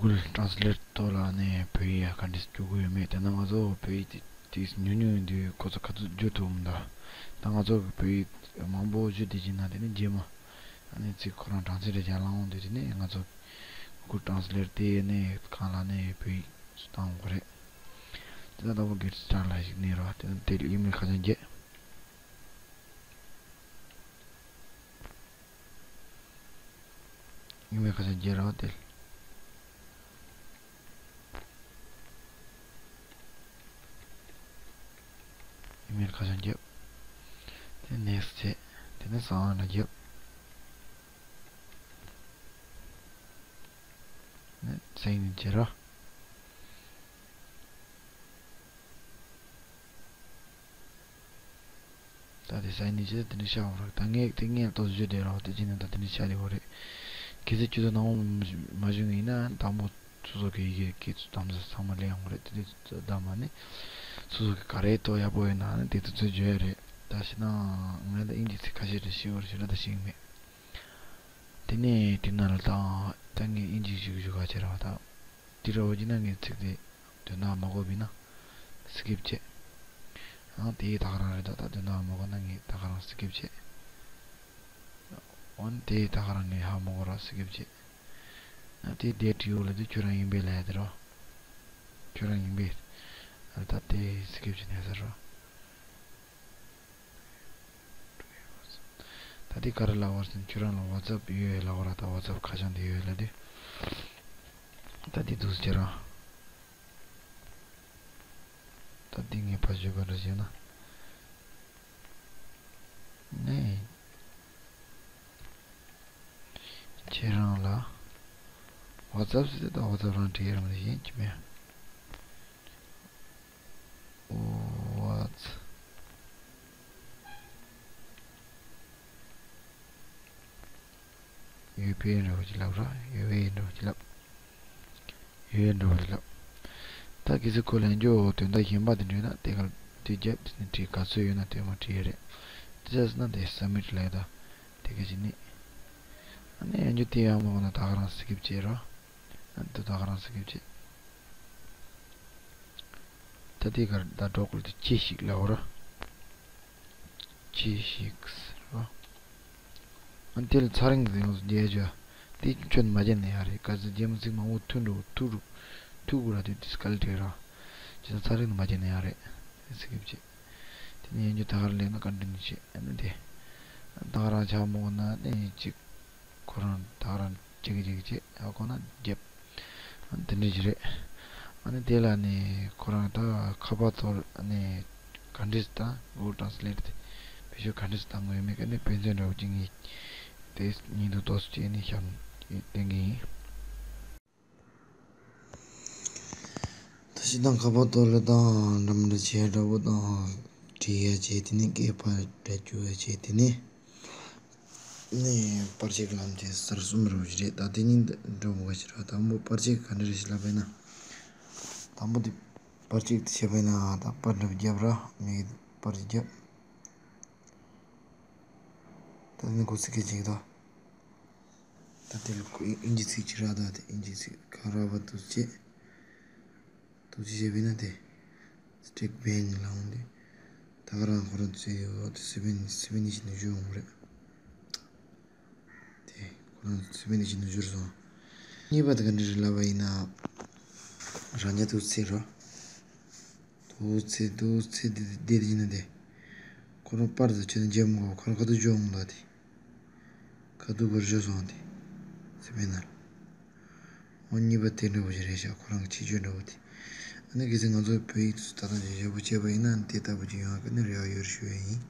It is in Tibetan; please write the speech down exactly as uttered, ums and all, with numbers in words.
Google Translate ཐོག་ལ་ནས་བོད་ཡིག་ག་འདྲས་སྒྱུར་གྱི་ཡོད་མེད། དེ་ན་ང་ཚོ་བོད་ཡིག་དེ་དེ་ཉུང་ཉུང་ཡིན་དུས་ཁོ་ཚོ་ག་ཚོད་བསྒྱུར་ཐུབ་མི་འདུག་ད་ང་ཚོ་བོད་ཡིག་མང་པོ་བསྒྱུར་བསྡད་ཀྱི་ན་དེ་ནི་རྗེས་མ་ཨ་ནི་ཚིག་ཁོ་རང་གྲངས་ཚད་རེ་རྒྱག་ལ་འོང་དུས་དེ་ནི་ང་ཚོ་Google Translate དེ་ནས་གང་ལ་ནས་བོད་ཡིག་བཏང་དགོས་རེད། དེ་ན་ད་བོ་Get Start ལ་ཞིག་གནས་རོགས། དེ་ན་དེ་ལ་ཡིག་མེད་ཁ་བྱང་བརྒྱད། ཡིག་མེད་ཁ་བྱང་བརྒྱད་རེད་བ་དེ། ཡིག་མེད་ཁ་བྱང་བརྒྱབ། དེ་Next བྱས། དེ་ནས་གསང་བ་ན་བརྒྱབ། ནས་Sign in བྱེད་རོགས། ད་དེ་Sign in བྱས། དེ་ནས་ཤར་བ་རེད། ད་ངས་དེ་ངས་ཏོག་ཙམ་བརྗོད་བསྡད་རོགས། དེ་བྱས་ནས་ད་དེ་ནས་ཤར་བསྡད་ཡོད་རེད། གལ་སྲིད་ཁྱོད་ཚོ་སྣང་བ་མ་བྱུང་བ་ཡིན་ན་དང་པོ་སོ་སོ་གི་ཡི་གེ་སྐད་ཚོ་དམ་ཚིག་ཚང་མ་ལེན་ཡོང་གི་རེད། དེ་དུས་ད་མ་ནི་སོ་སོ་གི་ག་རེ་ཏོག་ཡག་པོ་ཡོད་ན་ནི་དེ་ཚོ་ཚོས་བརྗོད་ཡ་རེད། ད་ཤི་ན་ང་ད་དབྱིན་ཇི་ཚིག་ཁ་ཤས་རེ་ཤེས་ཡོད་རེད། ཤི་ན་ད་ཤེས་ཀྱི་མེད། དེ་ནས་དེ་ན་ལ་ད་ད་ངས་དབྱིན་ཇི་ཞིག་ཞུ་ག་བྱེད་ར་བ་ད། དེ་ར་བ་ཅི་ན་ངས་ཚིག་དེ་དོན་དག་མ་གོ་བས་ན་Skip བྱེད། ཨང་དེ་ད་ག་རང་རེད། ད་ད་དོན་དག་མ་གོ་ན་ངས་ད་ག་རང་Skip བྱེད། འོན་དེ་ད་ག་རང་ངས་ཧ་མ་གོ་ར་Skip བྱེད། ཨ་དེ་དེ་བྲིས་འོག་ལ་དེ་ཁྱོད་རང་ཡིན་པས་ལས་དེ་རོ། ཁྱོད་རང་ཡིན་པས། ཨ་ད་དེ་Skip བྱེད་ནས་ཟེར་རོ། ད་འདི་ག་རེ་ལབ་པ་ཟེར་ན་ཁྱོད་རང་ལ་WhatsApp ཡོད་ལབ་པ་ར། ད་WhatsApp ཁ་བྱང་འདི་ཡོད་ལབ་དུས། ད་འདི་འདུག་ཟེར་ར། ད་འདི་ངས་ཕར་བརྗོད་པ་འདྲ་བྱས་ན། ནས། ཁྱེད་རང་ལ་WhatsApp ཟེར་ཏེ་ད་WhatsApp རང་བྲིས་ཡོད་རེད་མ་གཏོགས་གཞན་གྱི་མེད། What's ཡོད་པའི་འདྲ་བོ་ཅིག་ལབ་ར། ཡོད་པའི་འདྲ་བོ་ཅིག་ལབ། ཡོད་པའི་འདྲ་བོ་ཅིག་ལབ། ད་གལ་སྲིད་ཁོ་ལན་འཇོག་དོན་དག་གཞན་པ་དེ་འདྲ་ཡོད་ན་དེ་གར་དེ་རྒྱབ་དེ་ནས་བྲིས། ག་ཚོད་ཡོད་ན་དེ་མ་བྲིས་ཡོད་རེད། དེ་ཚོ་ན་དེ་Submit ལབ་ད་དེ་ག་ཅིག་ནི། ཨ་ནི་ཡང་འཇུ་དེ་ཡང་མ་འོང་ན་ད་ག་རང་Skip བྱེད་རོགས། ཨ་འདི་ད་ག་རང་Skip བྱེད། ད་དེ་གར་ད་འགྲོ་དགོས་དེ་ཅི་ཞིག་ལབ་ར། ཅི་ཞིག་ཟེར་བ། ཨ་དེ་ལ་ཚ་རིང་དུ་ཡོངས་སུ་རྒྱས་བྱ། དེ་ཁྱོད་མ་བརྒྱབ་ན་ཡག་རེད། ག་ཚོད་རྗེས་མ་ཚིག་མང་པོ་ཐུག་འགྲོ་ཐུག་འགྲོ་ཐུག་དགོས་ར། དེ་དུས་སྐལ་བྲལ་ར། ཇི་ལྟར་ཚ་རིང་དུ་མ་བརྒྱབ་ན་ཡག་རེད། དེ་Skip བྱེད། དེ་ནས་ཡང་འཇུ་ད་ག་རང་ལེན་ན་Continue བྱེད། ཨ་ནི་དེ་ད་ག་རང་ཆགས་མ་འོང་ན་ནི་གཅིག་ཁོ་རང་ད་ག་རང་གཅིག་གཅིག་བྱེད། ཨ་ཁོ་ན་རྒྱབ། ཨ་དེ་འདྲ་ཞིག་རེད། ཨ་ནི་དེ་ལ་ནི་ཁོ་རང་ད་ཁ་པར་ཐོག་ནི་ག་འདྲས་ད་Google Translate དེ་བེད་སྤྱོད་ག་འདྲས་བཏང་དགོས་ཡོད་མེད་ཀ་ནི་དཔེ་མཚོན་འདྲ་བོ་ཅིག་ངས་དེ་ཉིན་དུ་ཏོག་ཙམ་བྱས་ནས་བཤམས་བསྟན་གི་ཡིན། ད་ཕྱི་དང་ཁ་པར་ཐོག་ལ་དང་འདྲ་མི་འདྲ་བྱས་འདྲ་བོ་དང་བྲིས་ཡ་བྱས། དེ་ནས་སྐད་ཕར་སྒྲ་བསྒྱུར་ཡ་བྱས། དེ་ནས་ནས་པར་ཆས་ཀྱི་ལམ་དེ་གསར་གསུམ་རུ་བཞི་རེད། ད་དེ་གཉིས་འགྲོ་མི་དགའ་ཕྱིར་ར། དང་པོ་པར་ཆས་ག་འདྲ་རེད་ཞེས་ལབ་པས་ན། དང་པོ་དེ་པར་ཆས་དེ་བྱས་པས་ན་ད་པར་འདྲ་བརྒྱབ་ར། མིག་པར་བརྒྱབ། ད་དེ་ནི་ཁོ་ཚིག་གི་ཅིག་ད། ད་དེ་ལ་ཁོ་དབྱིན་ཇི་ཚིག་ཅིག་ར། ད་དེ་དབྱིན་ཇི་ཚིག་ག་ར་བ་དུ་བྱས། དུ་ཅི་བྱས་པས་ན་དེ། Stick bang ལ་འོང་དེ། ད་ག་རང་ཁོ་རང་ཚོའི་འོ་དེ་སི་པན་སི་པན་ནི་ཞིག་ནས་བཞུར་འོང་རེད། དེ་ཁོ་རང་ཚོ་སི་པན་ནི་ཞིག་ནས་བཞུར་སོང་། གཉིས་པ་དེ་ག་འདྲ་རེད་ལབ་པ་ཡིན་ན། རང་ཉིད་དུ་ཚེ་རོ། དུ་ཚེ་དུ་ཚེ་དེ་དེ་དེ་ཡིན་ན་དེ། ཁོ་རང་པར་དུ་ཆེ་ན་འཇལ་མི་དགོས། ཁོ་རང་ཁ་ཐུག་བཞུར་འོང་ད་དེ། ཁ་ཐུག་བར་བཞུར་སོང་དེ། སི་པན་ནང་། འོ་གཉིས་པ་དེ་འདྲ་བོ་ཞིག་རེད་ཤག་ཁོ་རང་གི་ཁྱད་ཆོས་འདྲ་བོ་དེ། ཨ་ནི་གལ་སྲིད་ང་ཚོ་བོད་ཡིག་ཏུ་ད་ལྟ་ཞིག་ཞེ་པོ་བྱས་པ་ཡིན་ན་དེ་ལྟ་བུ་ཅིག་ཡོང་གི་ནི་རེ་བ་ཡོད་ཞུ་ཡ་ཡིན།